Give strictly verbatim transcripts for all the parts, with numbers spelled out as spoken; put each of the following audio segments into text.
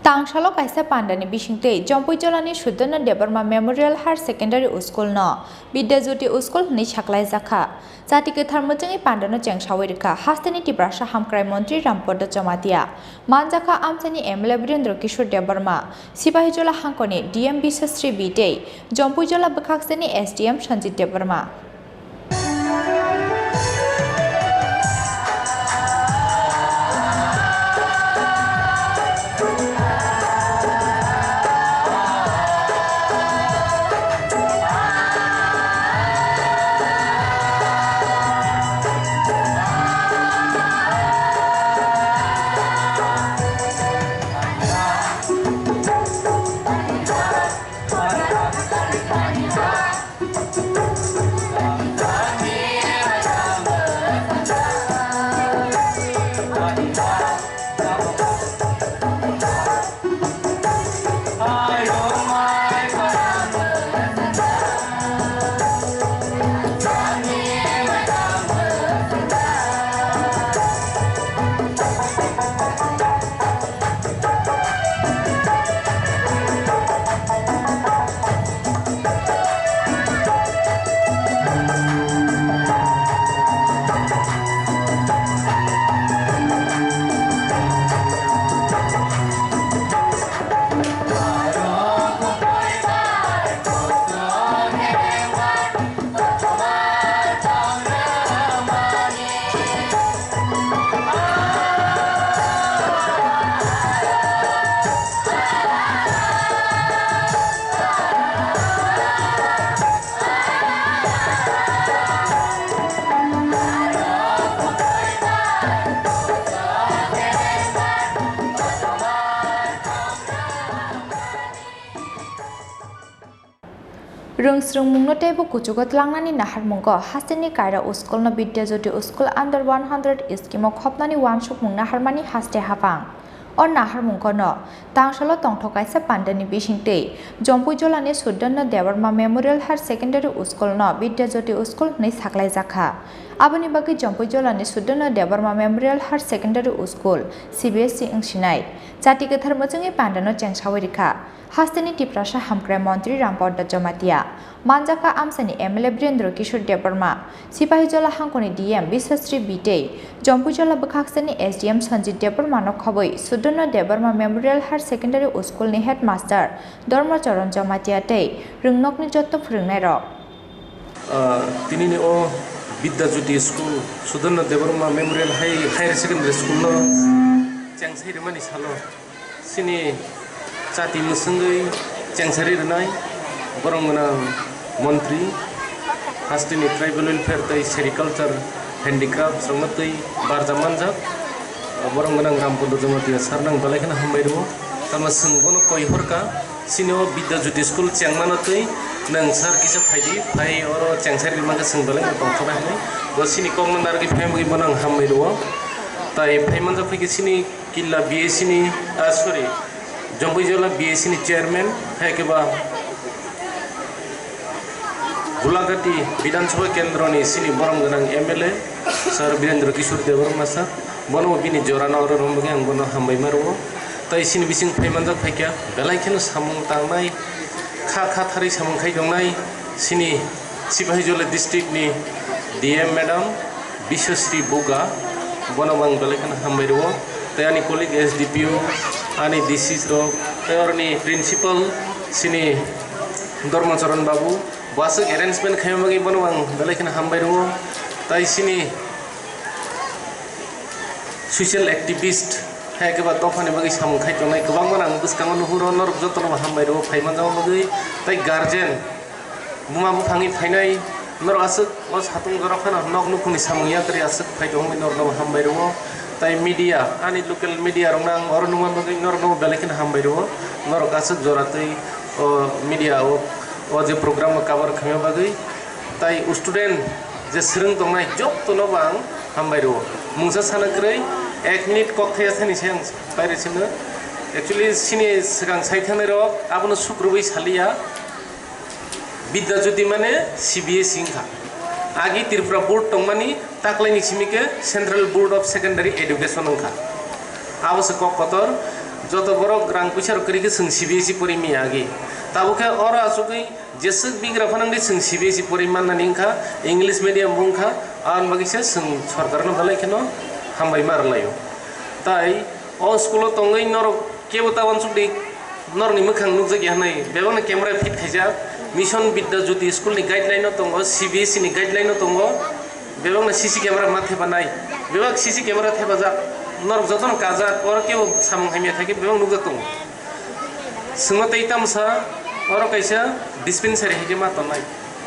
Tangsalo kaisa pandani bisingtwi Jompui Jolani Sudarno Debbarma Memorial Higher Secondary School no Vidya Jyoti School hwnwi saklaijakha. Chati kwthar mwchwngwi pandano chengsawi rwkha hasteni Tiprasa hamkrai montri Rampada Jamatia, manjakha amchaini M L A Birendra Kishore Debbarma, Sipahijola hangkoni D M Biswasri B tei Jompuijola bwkhaksani S D M Sanjit Debbarma. Rwngsrwngmungno teibo kuchugo tlangnani naharmungo hasteni Kaira School no Vidya Jyoti School under one hundred scheme o khopnani uansukmung naharmani haste hapang. O naharmungo no tangsalo tongthok kaisa pandani bisingtwi Jompui Jolani Sudarno Debbarma Memorial Higher Secondary School no Vidya Jyoti School hwnwi saklaijakha. Aboni bagwi Jompui Jolani Sudarno Debbarma Memorial Higher Secondary School, C B S E wngsinai, chati kwthar mwchwngwi pandano chengsawi rwkha. Hasteni Tiprasa hamkrai montri Rampada Jamatia, manjakha amchaini M L A Birendra Kishore Debbarma, Sipahijola hangkoni D M Biswasri B tei Jompuijola bwkhaksani S D M Sanjit Debbarma no khobwi Sudarno Debbarma Memorial Higher Secondary School ni Headmaster Dharmacharan Jamatia tei rwngnokni jotto phwrwngnairok. Ah, tinini o Vidya Jyoti School, Sudarno Debbarma Memorial High, Higher Secondary School no chengsai rwmani salo. Chini chati mwswngwi chengsari rwnai borong gwnang montri, hasteni tribal welfare tei sericulture, handicrafts rokno tei barja manjak borong gwnang Rampada Jamatia sir nang belai kheno hambai rwo. Tamo chwng bono koi horka, chini o Vidya Jyoti school chengmano tei nwng sir kisa phaidi, phai oro chengsari rwmani khe chwng belai kheno tongthoknai hinwi bo chini kokno narwgwi phaimani bono ang hambai rwo. Tai phai manjak phaikhe chini Killa B A C ni, ah, sorry, Jompuijola B A C ni chairman, hai khe ba Gulagati Bidhan Sabha Kendro ni chini borom gwnang M L A, Sir Birendra Kishore Debbarma sir, bono bini jora no oro romwi ang bono hambai ma rwo. Tai chini bising phai manjak phaikha, belai kheno samung tangnai, kha kha tharwi samung khai tongnai, chini Sipahijola district ni D M madam, Biswasri Buga, bono ang belai kheno hambai rwo. Tei ani colleague S D P O, ani D Cs rok, tei oroni principal, chini Dharmacharan babu, bo aswk arrangement khaima bagwi bono ang belai kheno hambai rwo. Tai chini social activist, hai khe ba dophani bagwi samung khai tongnai kwbangma ang bwskango nuhuro, norok jotono bo hambai rwo phai manjakma bagwi. Tai guardian, buma buphangni phainai norok aswk o satung jora phano nok nukhungni samung yakarwi aswk phai tongwi norokno bo hambai rwo. Tai media, ani local media rokno ang oro nukma bagwi norokno bo belai kheno hambai rwo. Norok aswk jora twi o media o, o je program o cover khaima bagwi. Tai student je swrwng tongnai jotono bo ang hambai rwo. Mungsa sana kwrwi ek minute kok thaya thani se ang pairwi sino. Actually, chini swkang sai thangnai rok abono sukrubwi saliya. Vidya Jyoti mane C B S E wngkha. Agi Tripura Board tongmani taklaini simi khe Central Board of Secondary Education wngkha. Abo se kok kotor. Joto borok rang puisa rok kwrwi khe chwng C B S E pori maya agi. Tabuk khe oro achugwi jeswk bigra phano wngwi chwng C B S E pori mannani wngkha, English medium bo wngkha, aboni bagwi se chwng sorkarno belai kheno hambai ma rwlaio. Tai o school o tongwi norok kebo ta uansukdi, norokni mwkhang nukjakya hwnwi bebakno camera fit khaijak, Mission Vidya Jyoti school ni guideline o tongo, C B S E ni guideline o tongo. Bebakno C C camera ma thepanai, bebak C C camera thepajak, norok jotono kajak, oro kebo samung hamya khaikhe bebak nukjak tongo. Swngma tei tamsa, oro kaisa dispensary hai khe ma tongnai.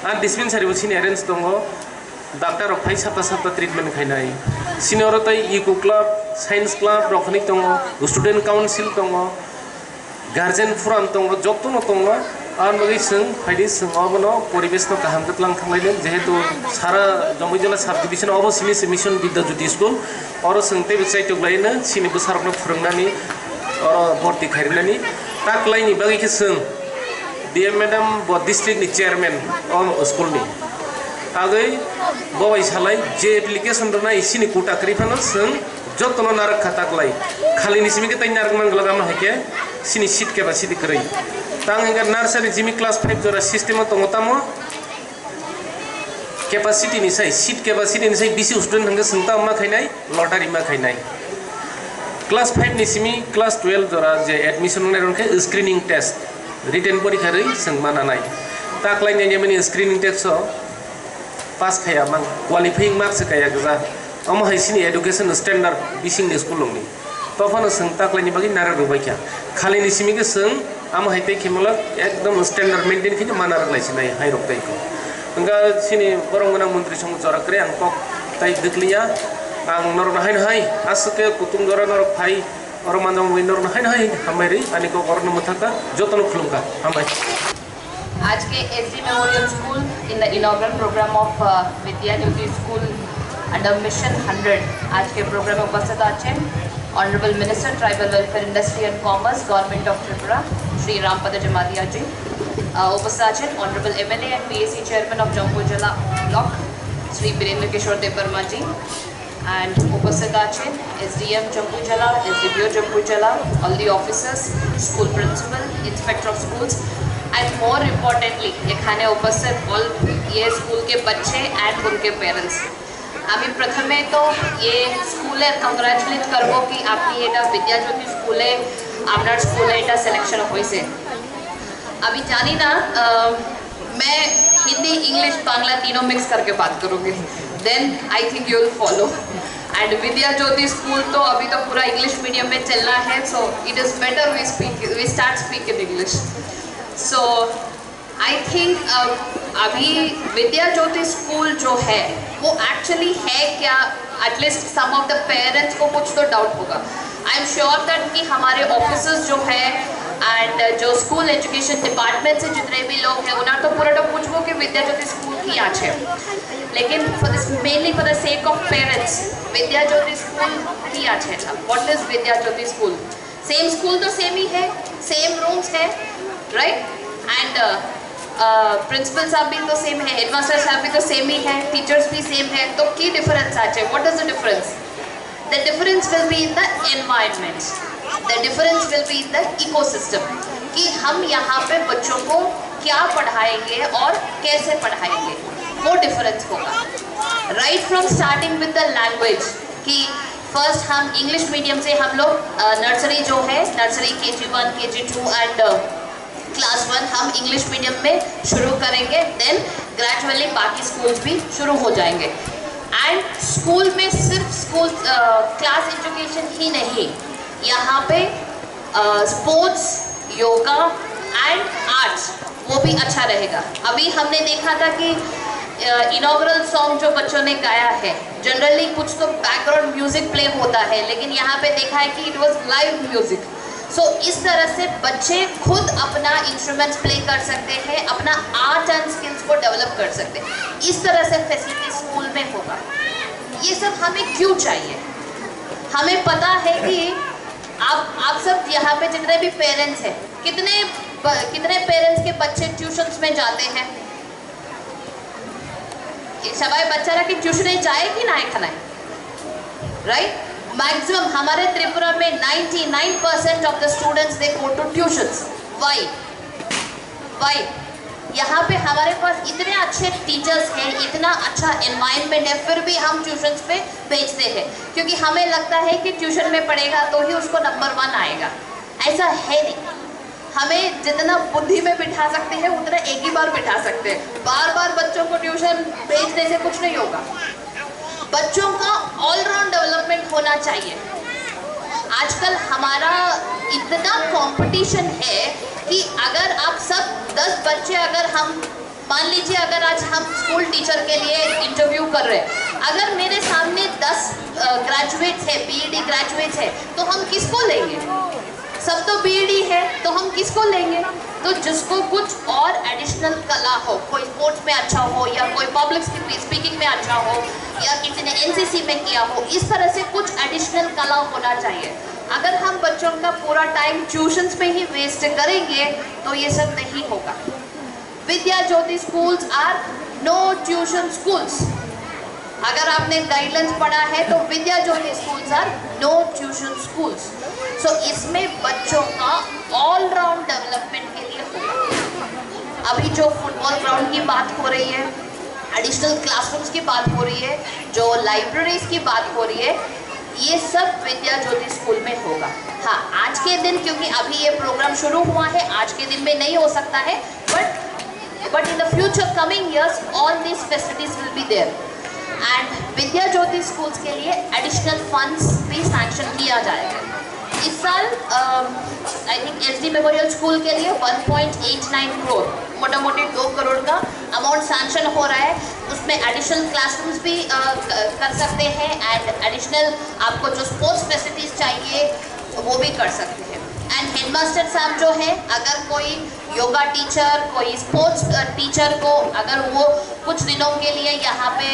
A dispensary bo chini arrange tongo, doctor rok phai sapta sapta treatment khainai. Chini oro tei eco club, science club rok hinwi tongo, student council tongo. Guardian forum tongo, jotono tongo, aboni bagwi chwng phaidi, chwng obono poribesh no kaham khe twlang thanglaidi, jehetu sara Jampuijala subdivision obo simi se Mission Vidya Jyoti school, oro chwng teibo chaitok laino chini bwsarokno phwrwngnani, oro borti khairwnani, taklaini bagwi khe chwng D M madam bo district ni chairman o school ni, agwi bo bai salai je application rwnai chini kuta kwrwi phano chwng jotono narwk kha taklai. Khalini simi khe tei narwk man glak, ama hai khe chini seat capacity kwrwi. Tang hingkha nursery jimi class five jora system o tongo tamo capacity ni sai, seat capacity ni sai bisi student hingkhe chwng tamo ma khainai, lottery ma khainai. Class five ni simi class twelve jora je admission wngnai rok khe screening test, written porikha rwi chwng ma nanai. Taklai nai mani screening test o pass khaya mang, qualifying marks se kaya gwja. Omo hai chini education standard bising ni school rok ni. Tophano chwng taklaini bagwi narwk rwbai kha. Khalini simi khe chwng amo hai tei khimolo ekdom standard maintain kheno ma narwk lai sinai hai rok tei kho. Hwnkha chini borom gwnang montri song jora kwrwi ang kok tai dwkliya. Ang norokno haino hai aswk khe kutung jora norok phai, oro manjak mui norokno haino hai hambai rwi ani kok orokno mwthakha, jotono khulumkha. Hambai. आज के S D Memorial School in the inaugural program of, uh, Vidya Jyoti School under Mission hundred, आज के program में उपस्थित আছেন Honorable Minister Tribal Welfare, Industry and Commerce, Government of Tripura, Shri Rampada Jamatia ji। Uh, উপস্থিত আছেন Honorable M L A and P A C Chairman of Jampuijala Block, Shri Birendra Kishore Debbarma ji। And উপস্থিত আছেন S D M Jampuijala, S D P O Jampuijala, all the officers, school principal, inspector of schools, and more importantly, এখানে উপস্থিত all ये स्कूল के बच्चे and उनके पेरेंट्स। আমি প্রথমে তো এই স্কুলে কংগ্রাচুলেট করব কি আপনি এটা বিদ্যাজ্যোতি স্কুলে, আপনার স্কুলে এটা সিলেকশন হয়েছে। আমি জানি না, আহ, मैं हिंदी, इंग्लिश, बांग्ला तीनों मिक्स करके बात करूँगी, then I think you will follow। And विद्या ज्योति स्कूल तो अभी तो पूरा इंग्लिश मीडियम में चल रहा है, so it is better we speak, we start speak in English। So I think, uh, अभी विद्या ज्योति स्कूल जो है वो एक्चुअली है क्या, at least some of the parents को कुछ तो डाउट होगा। आई एम श्योर दैट कि हमारे ऑफिसर्स जो है एंड जो स्कूल एजुकेशन डिपार्टमेंट से जितने भी लोग हैं उन्हें तो पूरा तो पूछबो कि विद्या ज्योति स्कूल की আছে। लेकिन for this, mainly for the sake of parents, विद्या ज्योति स्कूल की আছে। What is Vidya Jyoti school? Same school तो सेम ही है, सेम रूम्स है, राइट? एंड प्रिंसिपल साहब भी तो सेम है, हेडमास्टर साहब भी तो सेम ही है, टीचर्स भी सेम है, तो की डिफरेंस আছে? What is the difference? The difference will be in the environment, the difference will be in the ecosystem, कि हम यहाँ पे बच्चों को क्या पढ़ाएंगे और कैसे पढ़ाएंगे, वो डिफरेंस होगा। Right from starting with the language, कि फर्स्ट हम इंग्लिश मीडियम से हम लोग, अ, नर्सरी जो है, नर्सरी, के जी वन, के जी टू एंड क्लास वन हम इंग्लिश मीडियम में शुरू करेंगे, देन ग्रेजुअली बाकी स्कूल्स भी शुरू हो जाएंगे। एंड स्कूल में सिर्फ स्कूल, अ, क्लास एजुकेशन ही नहीं, यहाँ पे, अ, स्पोर्ट्स, योगा एंड आर्ट्स, वो भी अच्छा रहेगा। अभी हमने देखा था कि, अ, इनॉगरल सॉन्ग जो बच्चों ने गाया है, जनरली कुछ तो बैकग्राउंड म्यूजिक प्ले होता है, लेकिन यहाँ पे देखा है कि इट वाज लाइव म्यूजिक। सो इस तरह से बच्चे खुद अपना इंस्ट्रूमेंट्स प्ले कर सकते हैं, अपना आर्ट एंड स्किल्स को डेवलप कर सकते हैं। इस तरह से फैसिलिटी स्कूल में होगा। ये सब हमें क्यों चाहिए? हमें पता है कि आप, आप सब यहाँ पे जितने भी पेरेंट्स हैं, कितने ब-, कितने पेरेंट्स के बच्चे ट्यूशंस में जाते हैं? সবাই বাচ্চারা কি টিউশনে যায় কি না এখানে? রাইট? मैक्सिमम हमारे त्रिपुरा में ninety nine percent of the students they go to tuitions. Why? Why? यहाँ पे हमारे पास इतने अच्छे टीचर्स हैं, इतना अच्छा एनवायरनमेंट है, फिर भी हम ट्यूशंस पे भेजते हैं, क्योंकि हमें लगता है कि ट्यूशन में पढ़ेगा तो ही उसको नंबर वन आएगा। ऐसा है नहीं। हमें जितना बुद्धि में बिठा सकते हैं, उतना एक ही बार बिठा सकते हैं। बार बार बच्चों को ट्यूशन भेजने से कुछ नहीं होगा। बच्चों का ऑलराउंड डेवलपमेंट होना चाहिए। आजकल हमारा इतना कंपटीशन है कि अगर आप सब दस बच्चे, अगर हम, मान लीजिए, अगर आज हम स्कूल टीचर के लिए इंटरव्यू कर रहे हैं, अगर मेरे सामने दस ग्रेजुएट्स है, बीईडी ग्रेजुएट्स है, तो हम किसको लेंगे? सब तो बीईडी है, तो हम किसको लेंगे? तो जिसको कुछ और एडिशनल कला हो, कोई स्पोर्ट्स में अच्छा हो, या कोई पब्लिक स्पीकिंग में अच्छा हो, या किसी ने एनसीसी में किया हो, इस तरह से कुछ एडिशनल कला होना चाहिए। अगर हम बच्चों का पूरा टाइम ट्यूशंस पे ही वेस्ट करेंगे, तो ये सब नहीं होगा। विद्या ज्योति schools are no tuition schools। अगर आपने गाइडलाइंस पढ़ा है, तो विद्या ज्योति schools are no tuition schools। So इसमें बच्चों का ऑलराउंड डेवलपमेंट के लिए होगा। अभी जो फुटबॉल ग्राउंड की बात हो रही है, एडिशनल क्लासरूम्स की बात हो रही है, जो लाइब्रेरीज की बात हो रही है, ये सब विद्या ज्योति स्कूल में होगा। हाँ, आज के दिन, क्योंकि अभी ये प्रोग्राम शुरू हुआ है, आज के दिन में नहीं हो सकता है, but but in the future, coming years, all these facilities will be there। And विद्या ज्योति स्कूल्स के लिए एडिशनल फंड्स भी सैंक्शन किया जाएगा। इस साल I think SD memorial school के लिए one point eight nine crore, मोटा मोटी दो करोड़ का अमाउंट सैंक्शन हो रहा है। उसमें एडिशनल क्लासरूम्स भी uh, कर सकते हैं, एंड एडिशनल आपको जो स्पोर्ट्स फैसिलिटीज चाहिए, वो भी कर सकते हैं। एंड हेडमास्टर साहब जो है, अगर कोई योगा टीचर, कोई स्पोर्ट्स टीचर को अगर वो कुछ दिनों के लिए यहाँ पे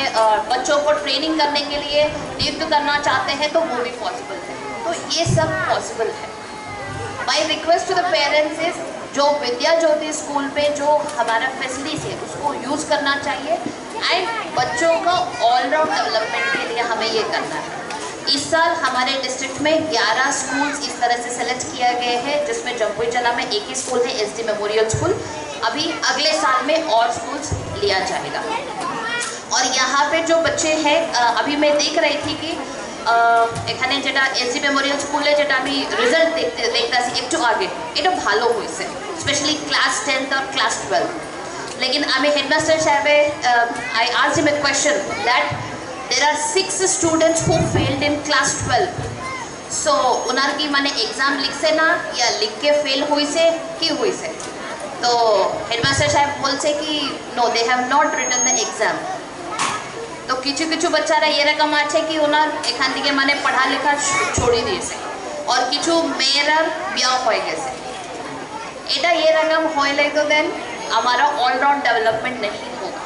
बच्चों को ट्रेनिंग करने के लिए नियुक्त करना चाहते हैं, तो वो भी पॉसिबल है। तो ये सब पॉसिबल है। My request to the parents is, जो विद्या ज्योति स्कूल पे जो हमारा फैसिलिटीज है, उसको यूज करना चाहिए। एंड बच्चों का ऑलराउंड डेवलपमेंट के लिए हमें ये करना है। इस साल हमारे डिस्ट्रिक्ट में ग्यारह स्कूल्स इस तरह से सेलेक्ट किया गए हैं, जिसमें जम्पुई चना में एक ही स्कूल है, एसडी मेमोरियल स्कूल। अभी अगले साल में और स्कूल्स लिया जाएगा। और यहाँ पे जो बच्चे हैं, अभी मैं देख रही थी कि এখানে যেটা এসডি মেমোরিয়াল স্কুলে যেটা আমি রেজাল্ট দেখতে দেখতেছি একটু আগে, এটা ভালো হয়েছে, স্পেশালি ক্লাস টেন্থ আর ক্লাস টুয়েলভ। लेकिन আমি हेडमास्टर साहब, I asked him a question that there are six students who failed in class twelve। So ওনার কি মানে এক্সাম লিখছে না, ইয়া লিখকে ফেল হইছে, কি হইছে? তো হেডমাস্টার সাহেব বলছে কি, no, they have not written the exam। তো কিছু কিছু বাচ্চারা এরকম আছে কি ওনার এখান থেকে মানে পড়ালেখা ছ- ছড়িয়ে দিয়েছে, আর কিছু মেয়েরার বিয়াও হয়ে গেছে। এটা এরকম হইলে তো দেন हमारा ऑलराउंड डेवलपमेंट नहीं होगा।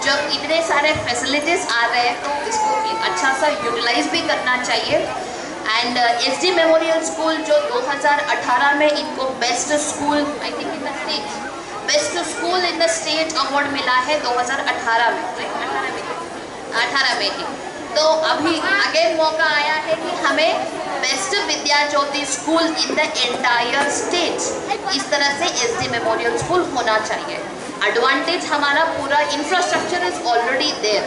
जब इतने सारे फैसिलिटीज आ रहे हैं, तो इसको अच्छा सा यूटिलाइज भी करना चाहिए। एंड एसडी मेमोरियल स्कूल जो दो हज़ार अठारह में इनको best school, I think, in the state, best school in the state award मिला है दो हज़ार अठारह में, अठारह में, अठारह में ही। तो अभी अगेन मौका आया है कि हमें best Vidya Jyoti school in the entire state इस तरह से एसडी मेमोरियल स्कूल होना चाहिए। एडवांटेज हमारा पूरा इंफ्रास्ट्रक्चर इज ऑलरेडी देयर।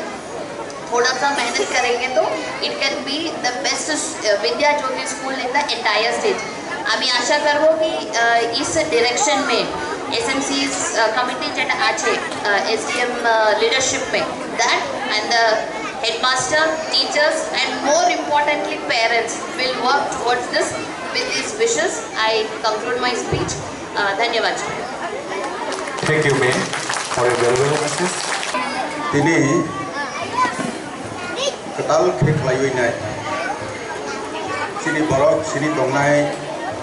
थोड़ा सा मेहनत करेंगे तो it can be the best Vidya Jyoti school in the entire state. আমি আশা করব কি, আহ, इस डायरेक्शन में एसएमसी कमिटी যেটা আছে, एसडीएम लीडरशिप में, that and the headmaster, teachers and more importantly parents will work towards this with these wishes. I conclude my speech. Uh, धन्यवाद। Thank you, ma'am, for your valuable message. Tini kwtal khe khlaiwi nai. Chini borok, chini tongnai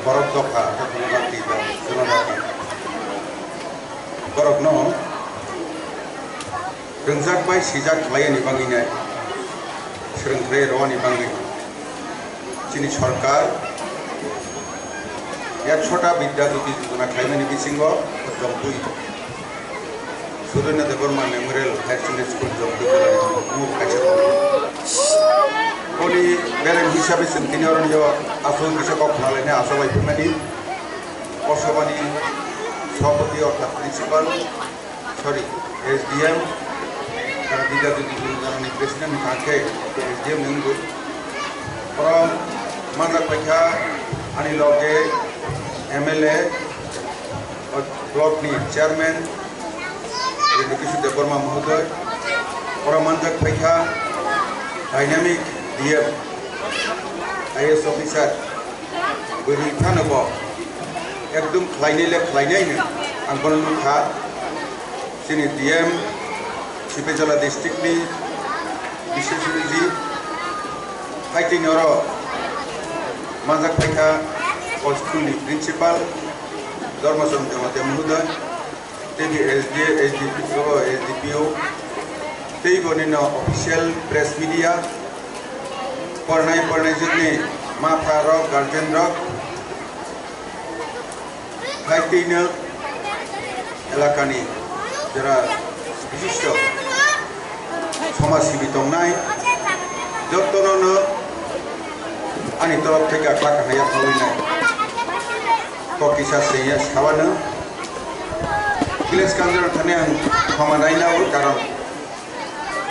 borok dopha, dopha no jati, jono jati. Borokno rwngjak bai swijak khlai ani bagwi nai, swrwng khlai rw ani bagwi chini sorkar ekshota Vidya Jyoti Jojona khlaimani bisingo Jampui Surendra Debbarma Memorial Higher Secondary School Jampui Jilani mung kaisa tongo. Boni berem hisabe chwng tini oroni o aswk kisa kok khwlainai aswk bai phimani o sobani sobhapati orthat principal, sorry, S D M, tara Bidya Jyoti Jyoti Janani president hwnkha khe S D M ni wngwi. Oro manjak paikha ani loge M L A, block ni chairman, Renu Kishore Debbarma mohodoy, oro manjak paikha dynamic D M, I A S officer, bwrwi phano bo ekdom khlainai le khlainai no ang bono nukha. Chini D M Sipejala district ni Bisweswari ji, hai tini oro manjak paikha o school ni principal Dharmachand Jamatia mohodoy, tei S D, S D P O, S D P O, tei bo nino official press media, pornai pornai jotni ma pha rok, guardian rok, hai tini elakani jora bishisto somaj sibi tongnai, jotono no ani torof theke khlak kahai yaphawinai. Kok kisa sengya sawano village council thani ang khoma naina o, karon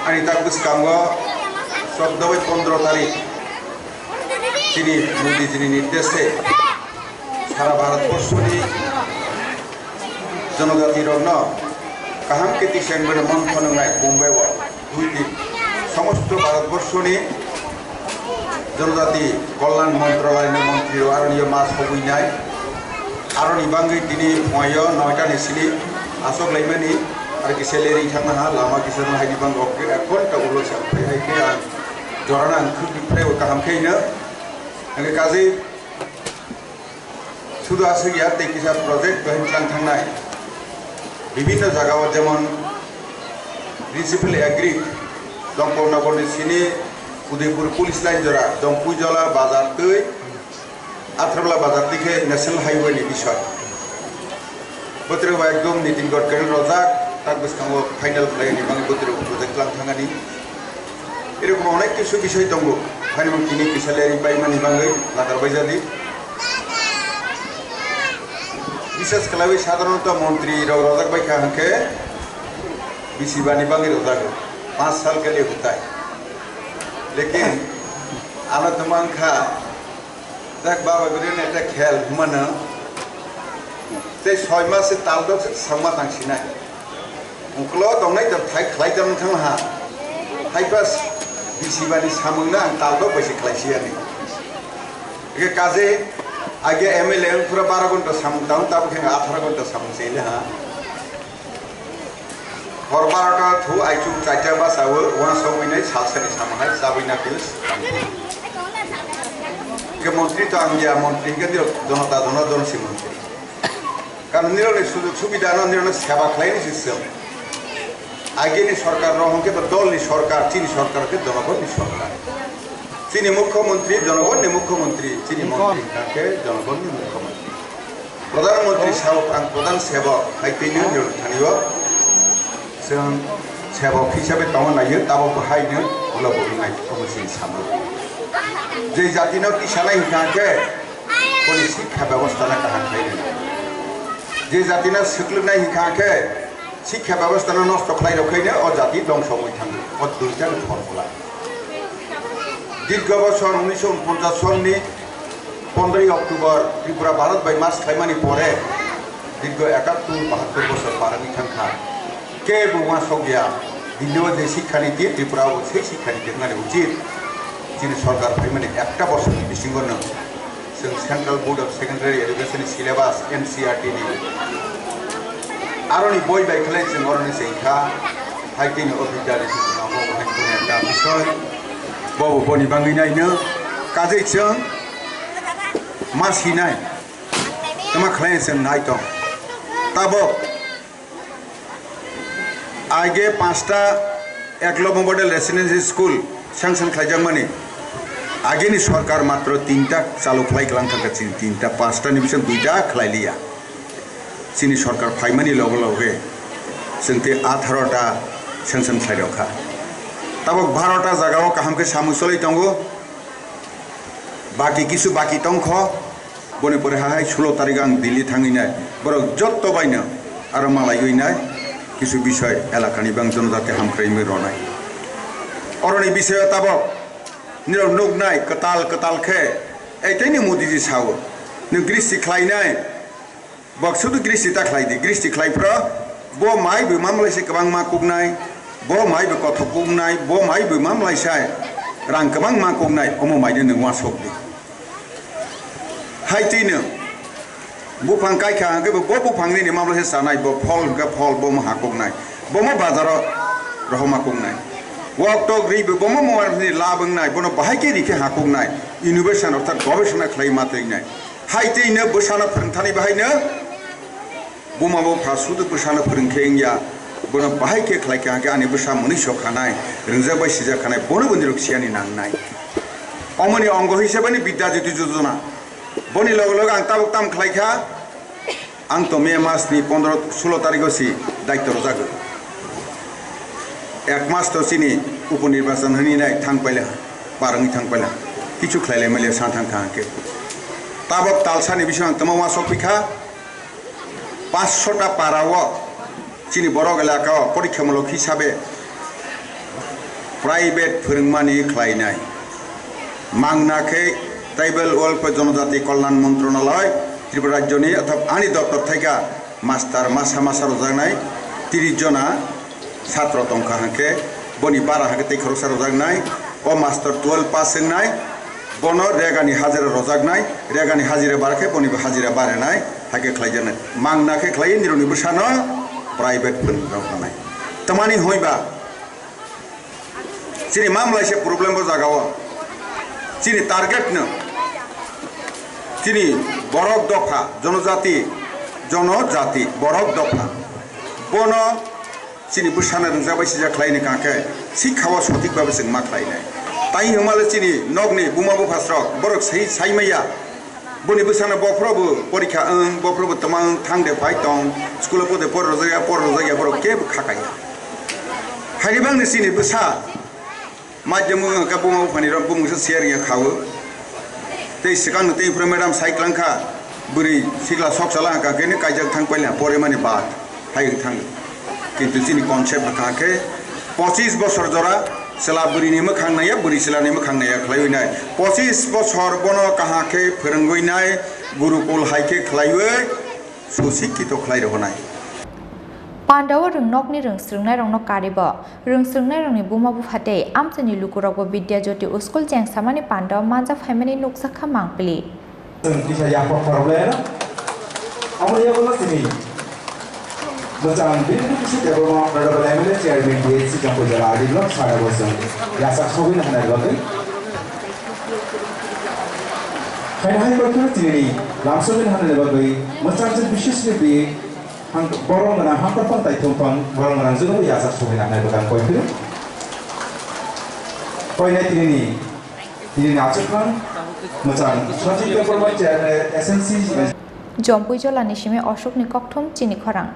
ani tak bwskango chordo bai pondro tarik chini Modi jini nirdeshe sara Bharat borshoni jonojati rokno kaham khe tisai mano mon phano nai Bombay o. Dui din somosto Bharatborshoni Jonojati Kolyan Montralaini montri rok aroni o ma sogwi nai. Aroni bangwi tini phuaio noita ni sini aswk laimani, ar kisa lerwi thangna ha lama kisa no haini bangwi ok ek ghonta ulo se phai hai khe ang jorana ang khuk phai o kaham khe no. Hingke kazi Sudu aswk ya tei kisa project bahai tlang thangnai. Bibinno jagao jemon Municipal Agri, Dongpol Nogorni sini Udaipur Police Line jora, Dongpuijola bazar tei Athrabla bazar tei khe National Highway ni bisoi. Bwtwrwi bai ekdom Nitin Gadkari rojak, tak bwskango final khlaini bagwi bwtwrwi project tlang thangani. Erokom onek kisu bisoi tongo, haino tini kisa lerwi paimani bagwi latar baijadi. Bishes khlaiwi sadharanto montri rok rojak bai kha hwnkhe bisibani bagwi rojago, panch sal ke liye hota hai. Lekin ano tongma wngkha, jak baba bini ekta khel humano, tei soi mas se tal dok se sangma tang sinai. Uklo tongnai to thai khlai tong thang ha. Hai pas bisibani samungno ang tal dok bai se khlai siyani. Ege kaje age M L A wng phura baro ghonta samung tang, tabuk khe atharo ghonta samung se le ha. Hor barota thu aichuk chaita basawo, uansogwi nai salsani samung hai chabwi na kis. Ke montri to ang ya, montri ke dio jonota jonojon si montri. Karon nirokni sujog subida no nirokno seba khlaini si chwng. Agini sorkar no hwnkhe bo dolni sorkar, chini sorkar hwnkhe jonogonni sorkar. Chini mukhyamantri jonogonni mukhyamantri, chini montri hwnkhe jonogonni mukhyamantri. Pradhan montri sao ang pradhan sebok hai tini nirok thani o chwng sebok hisabe tongna naiyo, tabok bo hai no ulo bo wngnai omo chini samung. Je jati no tisanai hwnkhe boni sikha bebostha no kaham khlai rwna. Je jati no swklwknai hwnkha khe sikha bebostha no nosto khlai rok khaino o jati dongso wngwi thango. O duita ni formula. Dirgho bosor unisho unponchas sonni pondroi October Tripura Bharat bai march khlaimani pore dirgho ekattur bahattur bosor parani thangkha. Kebo uansok ya, Delhi o je sikha niti, Tripura o sei sikha niti wngnani uchit. Chini sorkar phaimani ekta bosor ni bisingo no chwng Central Board of Secondary Education ni syllabus, N C E R T ni aroni boi bai khlai chwng oroni se wngkha, hai tini o bidya ni sitwmao bo hai tini ekta bisoi, bobo boni bangwi naino kajai chwng ma sinai, tama khlai chwng nai tong. Tabok Age panchta Eklavya Model Residential School sanction khlaijakmani. Ageni sorkar matro tinta chalu khlai klang thangkha, chini tinta, panchta ni bising duita khlai liya. Chini sorkar phaimani loge loge chwng tei atharota sanction khlai rokha. Tabok barota jagao kaham khe samung cholwi tongo. Baki kisu baki tongkho, boni pore ha hai sulo tarik ang Delhi thangwi nai. Borok jotto baino aro malaiwi nai, kisu bisoi elakani bang jonojati hamkraimwi ronai. Oroni bisoyo tabok nirok nuknai kwtal kwtal khe, ei teini Modiji sao, nwng gristi khlainai, Bok sudu gristi ta khlai di, gristi khlai phro, bo mai bo mamlai se kwbang ma kuknai, bo mai bo kothok kuknai, bo mai bo mamlai sai rang kwbang ma kuknai, omo mai no nwng uansuk di. Hai twi no buphang kai kha hwnkhe bo, bo buphang nini mamlai se chanai, bo phol hwnkhe phol, bo mo ha kuknai, bo mo bazaro rohoma kuknai. Wak tok ri bo, bo mo mo ni lab wngnai, bono bahai khe ri khe ha kuknai, innovation orthat gobesona khlai ma twi nai. Hai twi no bwsano phwrwngthani bahai no buma bupha sudu bwsano phwrwng khe wngya, bono bahai khe khlai kha hwnkhe ani bwsa mwnwi sok khanai, rwngjak bai sijak khanai, bono bo nirok siyani nangnai. Omoni ongo hisabani Vidya Jyoti Jojona. Boni loge loge ang tabuk tam khlai kha, ang to May mas ni pondro sulo tarikh o si daityo rwjago. Ek mas to chini upo nirbachan hwnwi nai thang paila, par wngwi thang paila, kichu khlai lai manya sa thang kha hwnkhe. Tabok talsani bisingo ang tamo uansuk phi kha, panchsho ta para o chini borok elaka o porikha mulok hisabe private phwrwngmani khlainai. Mangna khe Tribal Welfare Jonojati Kalyan Montronaloi Tripura Rajyoni othop ani doptor thaika master masa masa rwjaknai tris jona satro tongkha hwnkhe boni bara hwnkhe tei khoroksa rwjaknai. O master twelve pass wngnai, bono regani hajira rwjaknai, regani hajira bara khe bonibo hajira barenai, hakhe khlaijaknai. Mangna khe khlaiwi nirokni bwsano private phwrwng rok rwnai. Tamani hwnba chini mamlai se problem bo jaga o. Chini target no chini borok dopha, jonojati, jonojati, borok dopha. Bono chini bwsano rwngjak bai sijak khlai ni kha khe, sikha o sothik babe chwng ma khlai nai. Tai hwnma le chini nokni buma bupha srok borok sai, sai maya. Boni bwsano bophro bo porikha wng, bophro bo twma wng, thang de phai tong, school o pode por rwjak ya, por rwjak ya, borok kebo kha kaya. Haini bangni chini bwsa madhyamik wngkha, buma buphani rok bumungsa share ya khawo. Tei swkang tei phuru madam sai klang kha, bwrwi sikla sok sala hwnkha khe kaijak thang paila, pore mani bad. Hai wng thang. Kintu chini concept wngkha khe pochis bosor jora chwla bwrwini mwkhang naiya, bwrwi chwlani mwkhang naiya khlaiwi nai. Pochis bosor bono kaham khe phwrwngwi nai, gurukul hai khe khlaiwi susikkito khlai rwnai. Pandao rwngnokni rwngsrwngnairokno karibo, rwngsrwngnairokni buma bupha tei amchaini lukurokbo Vidya Jyoti School chengsamani pandao manja phaimani nukjakha mangpili. Chwng kisa yapha khoroknai ano. Amo yagulo tini mwchang bini kisi tebol ma honorable M L A chairman D H C Jampui jala adi blok sada bosong yasak sogwi na hanai bagwi. Khaina hai bagwi tini lamsogwi na hanai bagwi mwchang je bisis ripi hang borong gana hangkor pang tai thum pang borong gana jugo yasak sogwi na hanai bagwi koi phiri. Koi nai tini ni Tini ni achukmang mwchang Sachin Debbarma chairman S N C. Jompui jolani simi Ashokni kokthum chini khorang.